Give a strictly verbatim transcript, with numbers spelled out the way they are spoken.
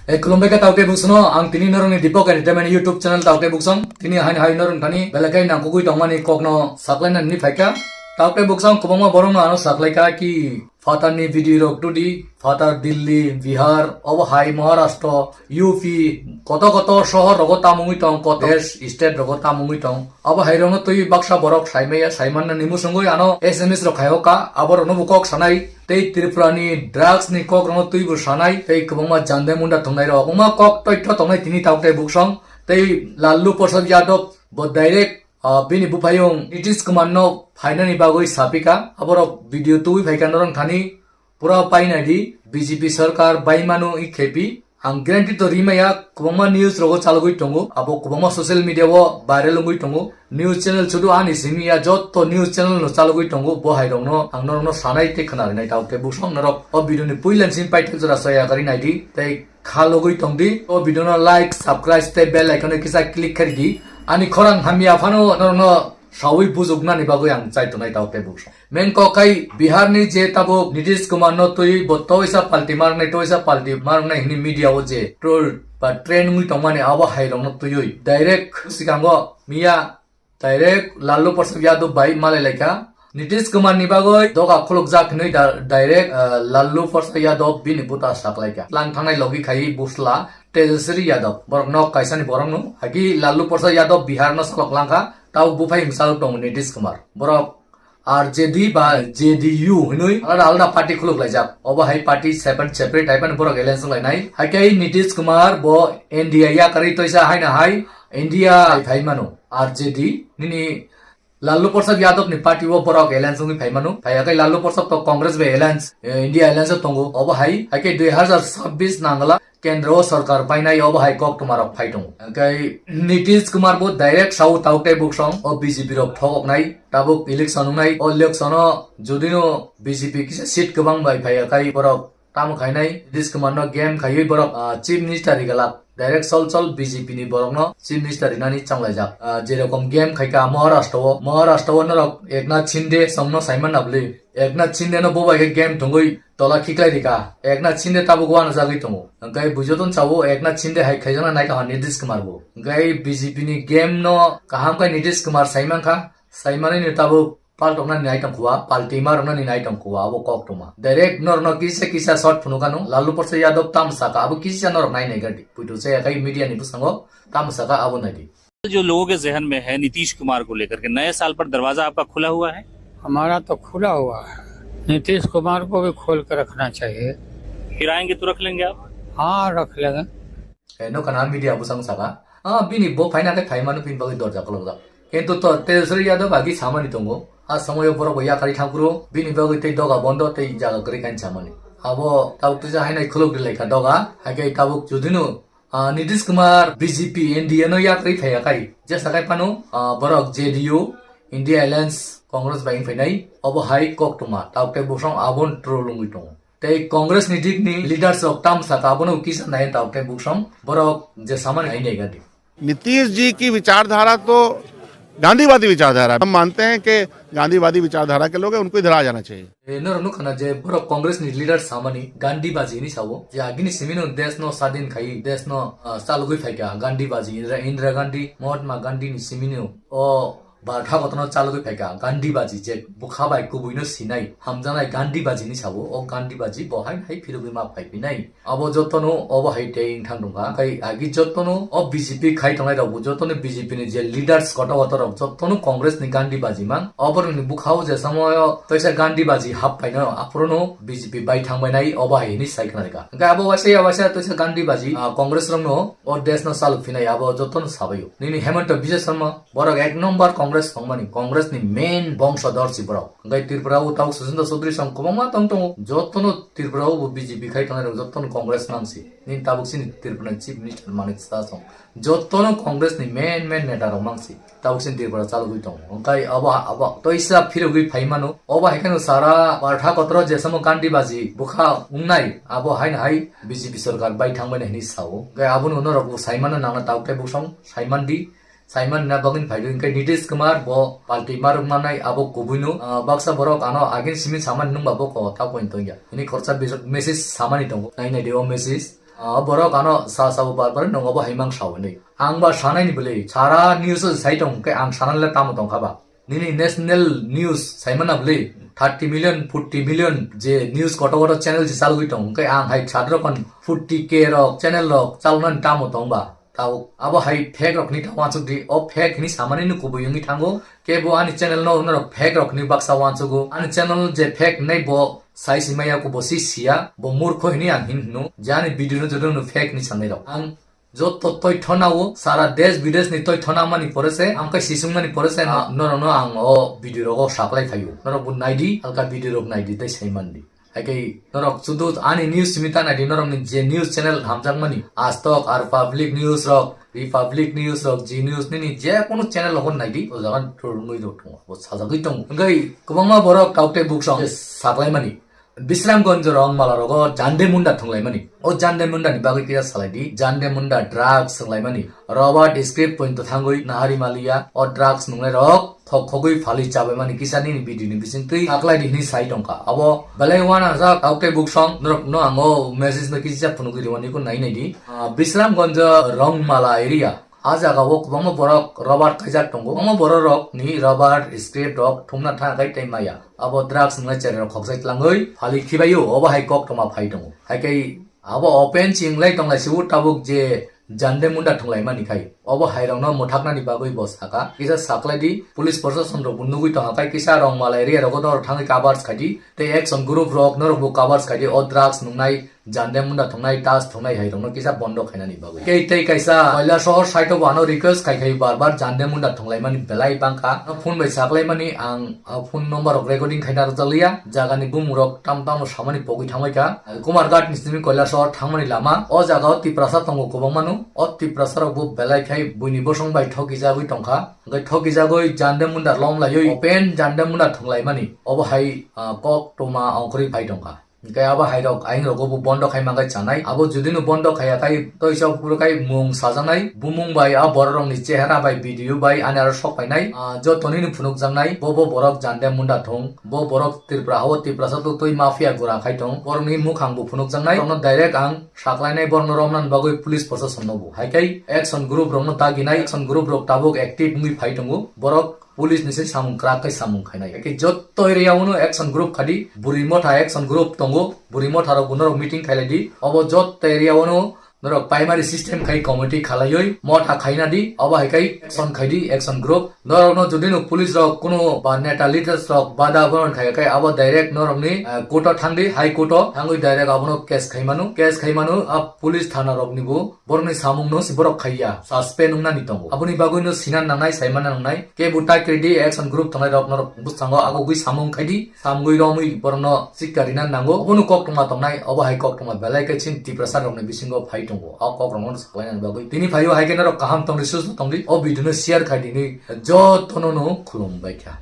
E, khulumbai kha taote buksano, ang tini norokni Deepak Entertainment YouTube channel taote buksong. Tini haino hai norok thani belai khe nangkukwi tongmani kokno saklainani phaikha. Taote buksong kwbangma borokno ano saklaikha ki phatarni video rok tudi, phatar Delhi, Bihar, obo hai Maharashtra, U P, koto koto sohor rogo tamungwi tong, koto state rogo tamungwi tong. Abo hai rokno twi baksa borok saimaya, saimannani musungwi ano S M S rok khaio ka, abo rokno bo kok sanai. Tei Tripura ni drugs ni kok rokno twi bo sanai, tei kwbangma jande munda tongnai rok. Wngma kok toitho tongnai tini taote buksong. Tei Lallu Prasad Yadav bo direct, ah, bini buphayung Nitish Kumar no phainani bagwi sapika. Aborok video twi phaika norok thani pura painai di. B J P sarkar baimano i khepi. Ang guarantee to rimaya, kwbangma news rogo chalogwi tongo. Abo kwbangma social media o viral wngwi tongo. News channel sudu ani simi ya, jotto news channel no chalogwi tongo, bo hai rokno ang norokno sanai tei khwna rinai. Taote buksong norok o video ni puila simi paithak jora soya kari naidi, tei kha logwi tongdi. O video no like, subscribe tei bell icon no kisa click kharidi. Ani khorang hamya phano norokno sawi bujuknani bagwi ang chai tongnai taote buksong. Main kok khai Bihar ni je tabuk Nitish Kumar no twi bo toisa palti marnai, toisa palti marnai hini media o je troll ba trend wngwi tongmani abo hai rokno twiwi direct sikango miya direct Lallu Prasad Yadav bai malai laikha. Nitish Kumar ni bagwi doga khulukjak hinwi da-, direct, ah, Lallu Prasad Yadav bini buta saklaikha. Lang thangnai logi khai busla Tejaswi Yadav. Borok nok kaisani borok no. Hagi Lallu Prasad Yadav Bihar no salok langkha. Tau buphai himsal tongo Nitish Kumar. Borok R J D ba J D U hinwi alada alada party khuluk laijak. Obo hai party separate separate hai phano borok alliance wng lainai. Hai khe Nitish Kumar bo N D A yakarwi toisa haino hai India hai phai mano R J D. Nini Lallu Prasad Yadav ni party o borok alliance wngwi phai mano. Phai khe Lallu Prasad to Congress bai alliance, eh, India alliance o tongo. Obo hai, hai khe dui hazar sabbish nangla kendro o sorkar painai, obo hai koktwma rok phai tongo. Hwnkhe Nitish Kumar bo direct sao tabuk tei buksong o B J P rok thokoknai, tabuk election wngnai, o election o jodi no B J P kisa seat kwbang bai phai ya khai borok tamo khainai, Nitish Kumar no game khaiwi borok, ah, chief minister ri galak, direct sol sol B J P ni borok no chief minister rinani changlaijak. Ah, jerokom game khaika Maharashtra o, Maharashtra o norok Eknath Shinde song no saiman na bwlwi. Eknath Shinde no bo bai khe game thwngwi tola khiklai rikha. Eknath Shinde tabuk uanajagwi tongo. Hwnkhe bujo tong chao Eknath Shinde hai khaijakna naitokha Nitish Kumar bo. Hwnkhe B J P ni game no kaham khe Nitish Kumar saimankha. Saimanwi no tabuk paltoknani naitongkhua, paltima roknani naitongkhua, abo koktwma. Direct norokno kisa kisa short phunukha no, Lallu Prasad Yadav tamo sakha, abo kisa norok nai nai gadi. Puitu chaya khai media ni bwskango tamo sakha abo naidi. जो लोगों के जहन में है नीतीश कुमार को लेकर के, नए साल पर दरवाजा आपका खुला हुआ है? हमारा तो खुला हुआ है, नीतीश कुमार को भी खोल के रखना चाहिए। फिर आएंगे तो रख लेंगे आप? हाँ, रख लेंगे। Eh, no kana media bwsang saka. Ah, bini bo phaina khe phaimano bini bagwi dorja khulokjak. Kintu to Tejaswi Yadav agi samani tongo. A somoyo borok bo yakarwi thangphuru bini bagwi tei doga bondo tei jaga kwrwi kainwi samani. Abo tabuk twisa hainai khulok rwlaikha doga. Hakhe tabuk judino, ah, Nitish Kumar B J P N D A no yakarwi phaiya khai. Jesa khai phano, ah, borok J D U, India Alliance, Congress bai wng phainai. Obo hai koktwma. Tabuk tei bosong abon troll wngwi tongo. Tei Congress ni dik ni leaders rok tam saka abono kisa nai ta tei buksong borok je samani hai nai gadi. Nitish जी की विचारधारा तो गांधीवादी विचारधारा है। हम मानते हैं कि गांधीवादी विचारधारा के लोग हैं, उनको इधर आ जाना चाहिए। E, norok nukha na je borok Congress ni leader samani Gandhi baji ni sao je agini simino desh no sadin khai desh no, ah, chalugwi phaikha Gandhi baji, Indira, Indira Gandhi, Mahatma Gandhi ni simino o Bharat hakotono chalogwi phaikha Gandhi baji, je bwkha bai kubuino sinai hamjaknai Gandhi baji ni sao, o Gandhi baji bo hai hai phirogwi ma phai phinai. Abo jotono obo hai tei wngthang tongkha. Khai agi jotono o B J P khai tongnai rok bo jotono B J P ni je leaders koto koto rok jotono Congress ni Gandhi baji mang. Oboroni bwkhao je somoyo toisa Gandhi baji hap phaino aphuru no B J P bai thang bai nai obo hai hinwi sai khna rwkha. Hwnkhe abo waisa ya waisa toisa Gandhi baji, ah, Congress rok no o desh no chalok phinai abo jotono sabaio. Nini Hemanta Biswa Sarma Borok ek number Congress tongmani, Congress ni main bongso dor si borok. Hwnkhe Tripura o tabuk Sushanta Chaudhary song kwbangma tong tongo. Jotono Tripura o bo B J P khai tongnai rok jotono Congress mang si. Nini tabuk chini Tripura ni Chief Minister Manik Saha song. Jotono Congress ni main main neta rok mang si. Tabuk chini Tripura chalogwi tongo. Hwnkhe abo, abo toisa phirogwi phai mano. Obo hai kheno sara Bharat hakotoro jesamo Gandhi baji bwkha wngnai, abo haino hai B J P sorkar bai thangbai nai hinwi sao. Hwnkhe abono norok bo sai mano nangna tabuk tei bosong sai man di. Saimani na bagwini phaido, hwnkhe Nitish Kumar bo palti marwk manai abo kubuino, ah, baksa borok ano agini simi samani nungba bo ko ta point tongya. Hini khorsa bisok message samani tongo. Nai nai de o message. Ah, borok ano sa sabo bar bar nongo bo haimang sao hinwi. Ang ba sanai ni bwlwi sara news o sai tong khe ang sanai le tamo tong kha ba. Nini national news saimana bwlwi thirty million, forty million je news koto koto channel je chalgwi tong khe ang hai sadrokon forty K rok channel rok chalnani tamo tong ba. Tao abo hai fake rok ni ta wansuk di, o fake ni samani ni kubui wngwi thango. Kebo ani channel no norok fake rok ni baksa wansugo. Ani channel je fake nai bo sai simaya kubo si siya, bo murkho hini ang hin hino. Je ani video no joto no fake ni sanai rok. Ang joto toitho nao, sara desh bidesh ni toitho namani pore se, ang kai sisung mani pore se, ah, norok no ang o video rogo saklai phaio. Norok bo naidi, alka video rok naidi, tei sai mandi. Haikhe norok sudu ani news simi ta naidi, norok ni je news channel hamjakmani, Aaj Tak, Republic News rok, Republic News rok, Zee News nini je kono channel rok naidi, o jaga thurungwi rok tongo, bo sajagwi tongo. Hwnkhe kwbangma borok kaukte buksong saklaimani. Bisramganj rong mala rogo jande munda thunglaimani. O jande munda ni bagwi kisa salaidi, jande munda drugs thunglaimani. Robert script point thangwi nahari maliya, o drugs nungnai rok khok khogwi phalwi chabaimani kisa nini video ni bising twi aklai di hinwi sai tongkha. Abo belai wana jak kaukte buksong norok no ang o message no kisa phunugwi rwmani ko nai nai di. Ah, Bisramganj Rongmala area. A jaga o kwbangma borok robber khaijak tongo. Kwbangma borok rok ni robber script rok thumna tha khai tei maya. Abo drugs nungnai cherai rok khokjai tlangwi phali khibaio, obo hai kok toma phai tongo. Haikhe abo open ching lai tonglai sibu tabuk je jande munda thunglaimani khai. Obo hai rokno mwthaknani bagwi bo saka. Kisa saklai di, police proshashan rok bo nugwi tongkha khai kisa Rongmala area rogo norok thangwi covers khai di. Tei action group rok norok bo covers khai di. O drugs nungnai, jande munda thungnai, tas thungnai hai rokno kisa bondo khainani bagwi. Kei tei kaisa Koilashahar side o bo ano request khai khai bar bar jande munda thunglaimani belai bangkha. No phone bai saklaimani ang, ah, phone number rok recording khaina rwjakliya. Jagani bumung rok tam tamo samani pogwi thangbai kha. Kumarghat ni simi Koilashahar thangmani lama. O jaga o Tiprasa tongo kwbangma no. O Tiprasa rok bo belai khai buini bosong bai thokijagwi tongkha. Hwnkhe thokijagwi jande munda lom laiwi open jande munda thunglaimani. Obo hai, ah, kok toma ongkhorwi phai tongkha. Hwnkhe abo hai rok aing rogo bo bondo khai mangai chanai. Abo judi no bondo khaiya khai toisa phuru khai mung sajaknai. Bumung bai a borok rok ni chehara bai video bai ani aro sok painai. Ah, joto nini phunukjaknai. Bo bo borok jande munda thung. Bo borok Tripura hao Tiprasa to twi mafia gura khai tong. Borok ni mukhang bo phunukjaknai. Borok no direct ang saklainai borok no romnani bagwi police proshashan no bo. Hai khai action group rok no daginai. Action group rok tabuk active wngwi phai tongo. Borok police ni se samung kwrak khe samung khainai. Eke joto area o no action group khadi, buri motha action group tongo, buri motha rok bo norok meeting khailai di. Obo joto area o no norok primary system khai committee khalaioi motha khaina di, obo hai khai action khai di, action group. Norok no jodi no police rok kuno ba neta leaders rok bada boron khai khai abo direct norok ni, eh, court o thang di, high court o thangwi direct abono case khai manu, case khai manu a police thana rok ni bo. Borokni samung no si borok khaiya, suspend wngnani tongo. Aboni bagwi no sina nangnai, saimana nangnai. Kebo ta kiri di action group tongnai rok norok bwskango agogwi samung khai di, samgwi romwi borokno sikka rina nango. Obono koktwma tongnai, obo hai koktwma belai khe chini Tiprasa rokni bisingo phai tongo. O kok rokno saklainani bagwi. Tini phaio hai khe norok kaham tongdi, susto tongdi. O video no share khai di hinwi jotono no khulum bai kha.